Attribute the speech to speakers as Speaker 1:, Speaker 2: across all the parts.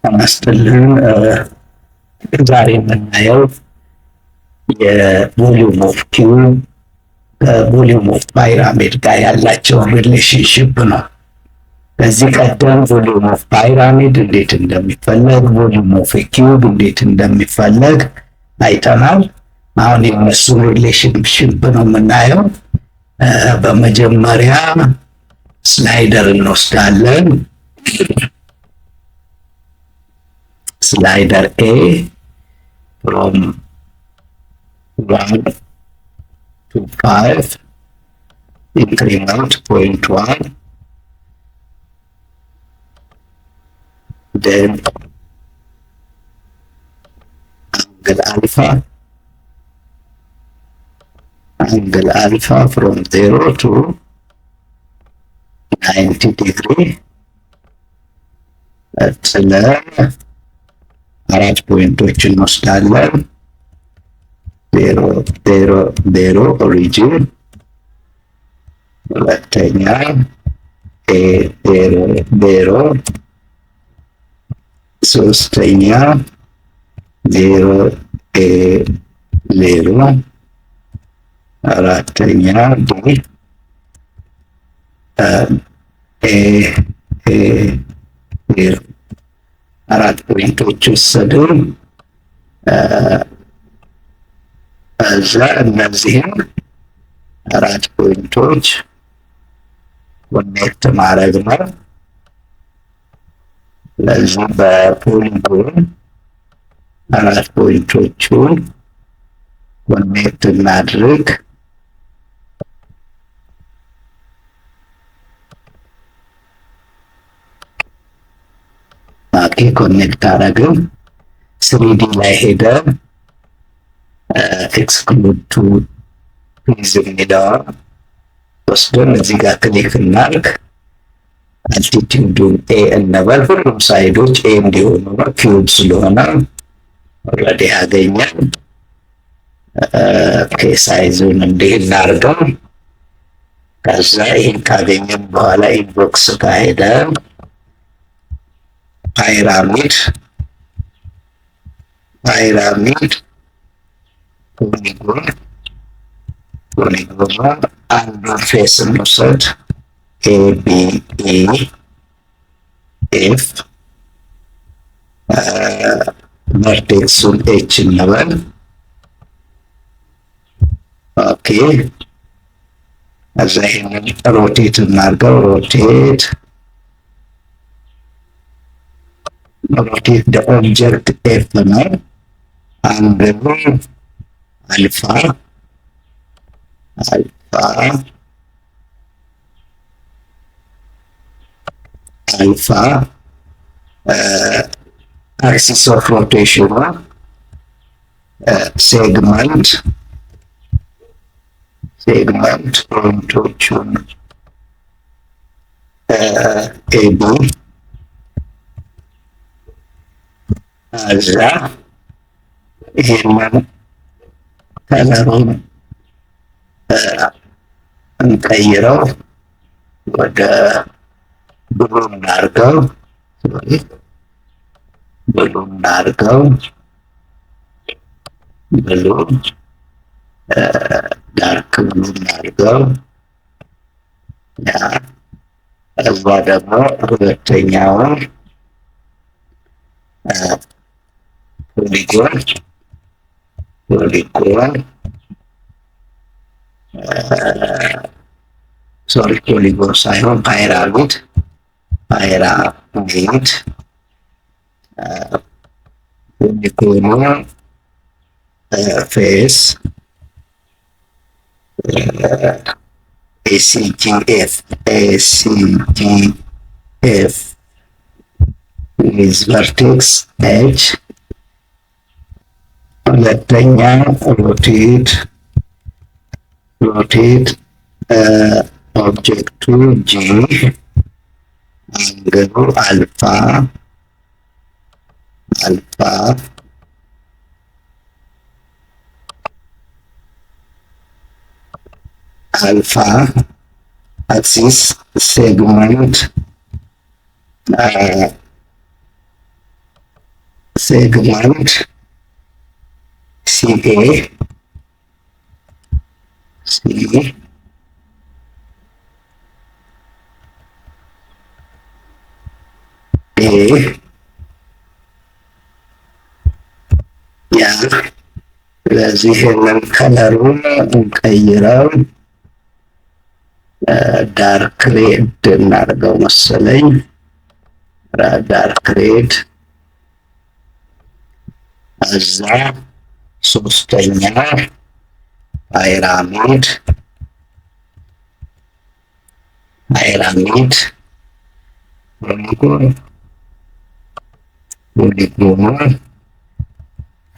Speaker 1: ጤና ይስጥልን። ዛሬ የምናየው የ volume of cube ከ volume of pyramid ጋር ያላቸውን relationship ነው። ከዚህ ቀደም volume of pyramid እንዴት እንደሚፈለግ፣ volume of cube እንዴት እንደሚፈለግ አይተናል። አሁን የእነሱን relationship ነው የምናየው። በመጀመሪያ slider እንወስዳለን። Slider A from 1 to 5, increment 0.1, then angle alpha, angle alpha from 0 to 90 degree. ስለ አራት point ኦች እንወስዳለን። 0 0 0 origin፣ ሁለተኛ A 0 0፣ ሶስተኛ 0 A 0፣ አራተኛ D A A 0። አራት point ኦች ወሰድን። እዛ እነዚህን አራት point ኦች connect ማድረግ ነው። ለዚህ በ polygon አራት point ኦቹን connect እናድርግ። Okay, connect አረግን። 3D ላይ ሄደን exclude two face የሚለውን ወስደን እዚህ ጋር click እናርግ። Altitude ኡን A እንበል። ሁሉም side ኦች A እንዲሆኑ ነው። Cube ስለሆነ already ያገኛል። Size ኡን እንዲህ እናርገው። ከዛ ይህን ካገኘን በኋላ inbox ካሄደ pyramid polygon፣ polygon አንዱን face እንውሰድ። A B E F፣ vertex ኡን H እንበል። Okay, እዛ ይሄንን rotate እናድርገው። Rotate the object F ነው። Angle ኡ alpha, alpha, alpha, axis of rotation ኑ segment point ኦቹን AB፣ እዛ ይሄንን color ኡን እንቀይረው፣ ወደ blue እናርገው፣ blue እናርገው፣ blue, dark blue እናርገው። Yeah, እዛ ደግሞ ሁለተኛውን polygon, sorry, polygon ሳይሆን pyramid polygon ኑ face ACGF, ACGF with vertex H። ሁለተኛ rotate object ኡ G, angle ኡ alpha, alpha, alpha, axis segment Segment CA C A, yeah። ስለዚህ ይህንን color ኡን እንቀይረው፣ dark red እናድርገው መሰለኝ። Dark red። እዛ ሶስተኛ pyramid polygon ኑ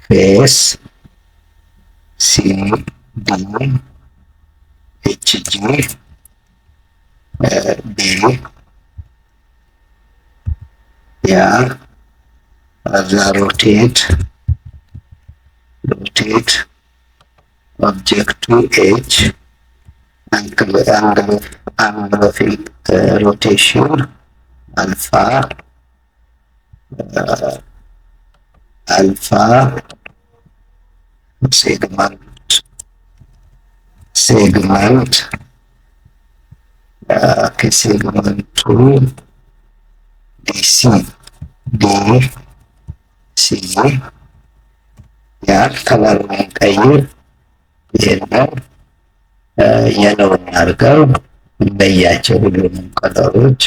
Speaker 1: face C D H G B, yeah። እዛ rotate object ኡ H, angle of rotation alpha, segment ኡ DC DC, yeah። Color ኡን ቀይር። ይሄንን yellow እናድርገው፣ እንለያቸው ሁሉንም color ኦች።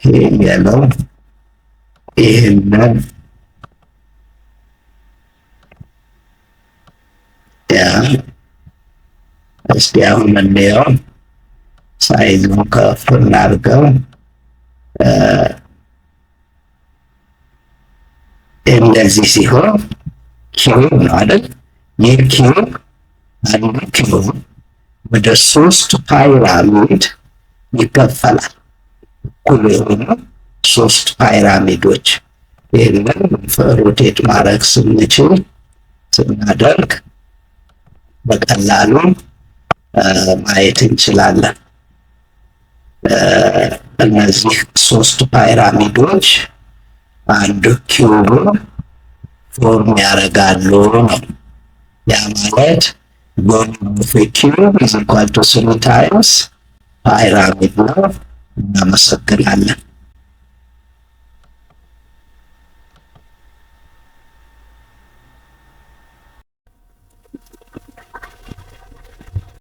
Speaker 1: ይሄ yellow፣ ይህንን፣ yeah። እስቲ አሁን እንየው። Size ኡን ከፍ እናድርገው። እንደዚህ ሲሆን cube ነው አይደል? ይህ cube፣ አንዱ cube ወደ ሶስት pyramid ይከፈላል። እኩል የሆኑ ሶስት pyramid ኦች። ይህንን rotate ማድረግ ስንችል፣ ስናደርግ በቀላሉ ማየት እንችላለን። እነዚህ ሶስት pyramid ኦች አንድ cube form ያደርጋሉ ነው። ያ ማለት volume of cube is equal to three times pyramid ነው። እናመሰግናለን።